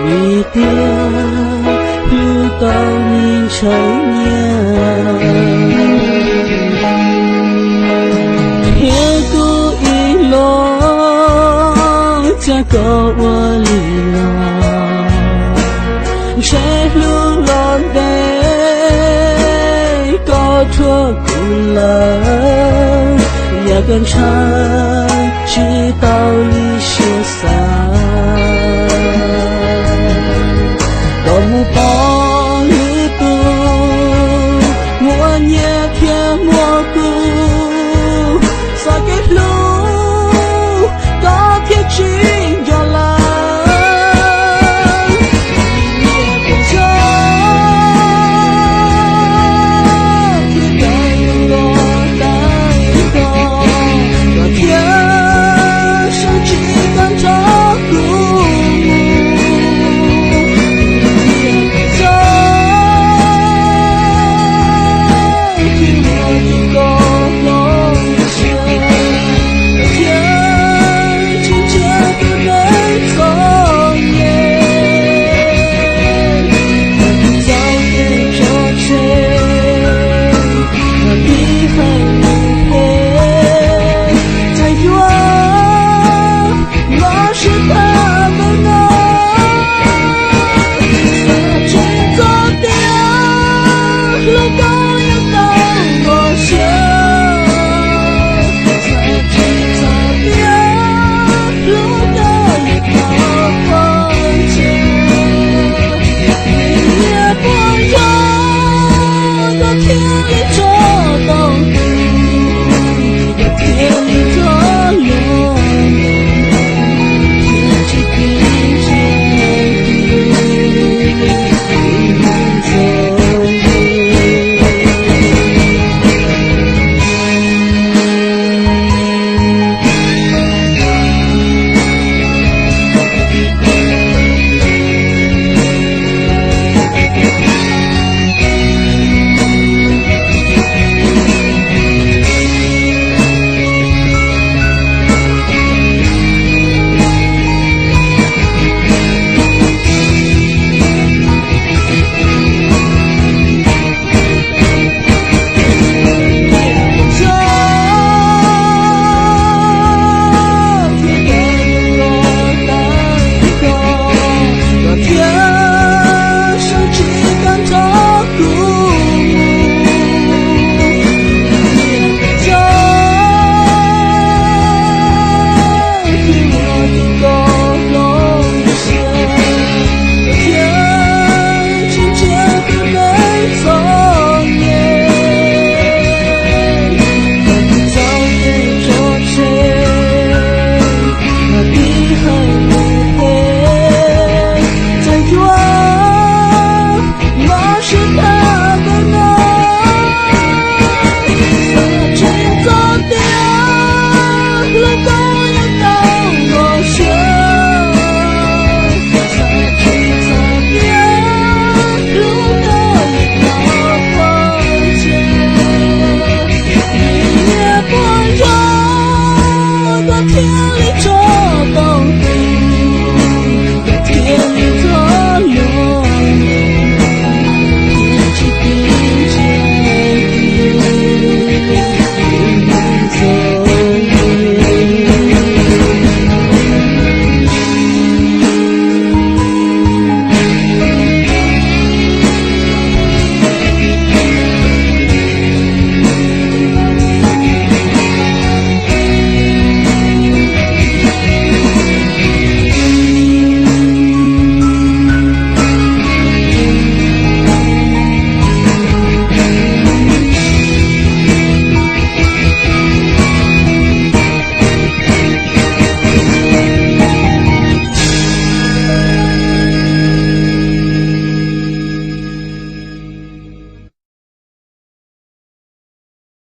Vim tias hlub tau me ntshaw nyiaj, thiab kuv ib los txia koj ua li no, ntshe hlub los ntev koj rhuav kuv lawm, yam koj ntshaw tsis tau li siab xav. Koj mus pom lwm tus, muaj nyiaj thiab muaj kub, txoj kev hlub koj thiaj tsis nco lawm. Vim nyiaj thiab txoj kev hlub los ntev koj, koj thiaj sawv tsis tau nrog kuv mus. Vim nyiaj thiab txoj kev hlub los ntev koj, koj thiaj tsis ntsia kuv tej txom nyem, kuv txoj kev tso tseg, koj tib hais lus phem, txawm yuav mob siab tag npaum no, txawm tsis txog tias hlub koj yuav tau npau siab, txawm tsis txog tias hlub koj yuav tau poob tseg. Vim nyiaj puas yog koj thiaj li tso tau kuv, koj thiaj li txhob los, thiaj tsis kev ntseeg kuv, kuv mus txog. Txawm yuav mob siab tag npaum no, txawm tsis txog tias hlub koj yuav tau npau siab, txawm tsis txog tias hlub koj yuav tau poob tseg. Vim nyiaj puas yog koj thiaj li tso